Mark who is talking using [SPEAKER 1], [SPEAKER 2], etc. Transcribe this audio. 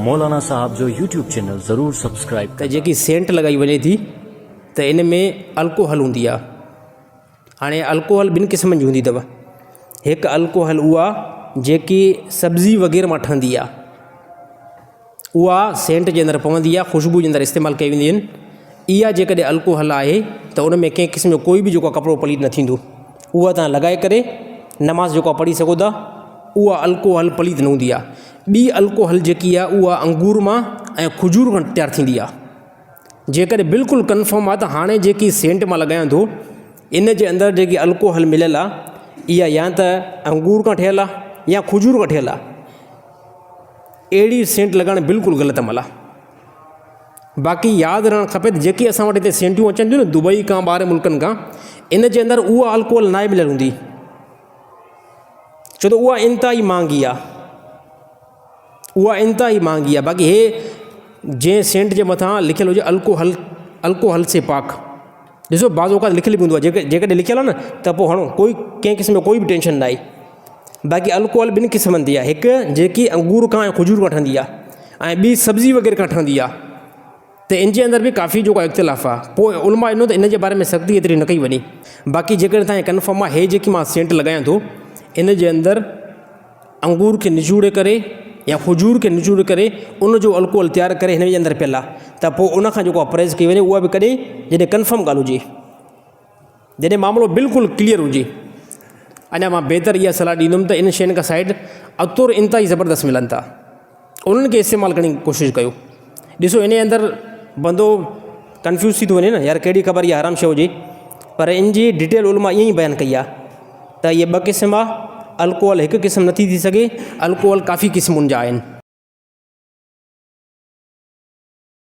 [SPEAKER 1] مولانا صاحب جو YouTube channel ضرور سبسڪرائيب
[SPEAKER 2] ته
[SPEAKER 1] ڪندا.
[SPEAKER 2] جيڪي سينٽ لڳائي وڃي ٿي ته ان ۾ الڪوحل هوندي آهي. هاڻي الڪوحل ٻن قسمن جي هوندي اٿو. هڪ الڪوحل اها جيڪي سبزي وغيره مان ٺهندي آهي. اها سينٽ جي اندر پوندي آهي خوشبو جي اندر استعمال ڪئي ويندي آهن. اها جيڪڏهن الڪوحل آهي ته ان ۾ ڪنهن قسم جو ڪوئي به جيڪو آهي ڪپڙو پليت نه ٿيندو. اها توهان لڳائي ڪري نماز جيڪو آهي پڙهي سگهو ٿا. اها الڪوحل پليت نه هوندي آهي. ٻي الڪوحل جيڪي آهي اها انگور مان ۽ کجور کان تيار ٿيندي آهي. جيڪڏهن بلڪل ڪنفرم آهي ته هاڻي جيڪي سينٽ مان لڳايان ٿو ان جي اندر جيڪي الڪوحل مليل آهي اها يا ته انگور کان ٺهيل آهي يا کجور کان ٺهيل آهي. اهڙي سينٽ لڳائڻ بلڪل غلط عمل آهي. باقي ياد رهڻ کپي ته جيڪي اسان وٽ هتي سينٽيون اچن ٿيون نه دبئي کان ٻاهرين ملڪن کان ان جي اندر اها الڪوحل ناهي مليل هوندي. ڇو ته اها انتهائي مهانگي آهي اها انتهائي مهانگي آهي باقي هي جنهن سينٽ جي مٿان لکيل هجي الڪوحل الڪوحل سي پاڪ ڏسو بعض اوقات لکيل به هوندو آهي جيڪڏهن لکيل آهي نه ته پوء هڻو ڪوئي ڪنهن قسم جو ڪوئي به ٽينشن نه آهي باقي الڪوحل ٻن قسمن جي آهي هڪ جيڪي انگور کان ۽ کجور کان ٺهندي آهي ۽ ٻي سبزي وغيره کان ٺهندي آهي ته ان جي اندر به ڪافي جيڪو اختلاف آ پوء علماء ڏنو ته ان جي باري ۾ سختي ايتري نه ڪئي وڃي باقي جيڪڏهن تهان کي ڪنفرم آ هي جيڪي مان سينٽ لڳايان ٿو ان جي اندر انگور کي نچوڙي ڪري يا کجور کي نچوڙي ڪري ان جو الڪوحل تيار ڪري هن جي اندر پيل آ ته پوء ان کان جيڪو آ پرهيز ڪئي وڃي اها به ڪڏهن جڏهن ڪنفرم ڳالهه هجي جڏهن معاملو بلڪل ڪليئر هجي. اڃا مان بهتر اها صلاح ڏيندم ته ان شين کان سائيڊ عطر انتهائي زبردست ملن ٿا انهن کي استعمال ڪرڻ جي ڪوشش ڪيو ڏسو ان اندر بندو ڪنفيوز ٿي ٿو وڃي نه يار ڪهڙي خبر اها حرام شيء هجي پر ان جي ڊيٽيل علماء ائين ئي بيان ڪئي آهي ته اهي ٻه قسم آهي الڪوحل هڪ قسم نٿي ٿي سگهي الڪوحل ڪافي قسمن جا آهن.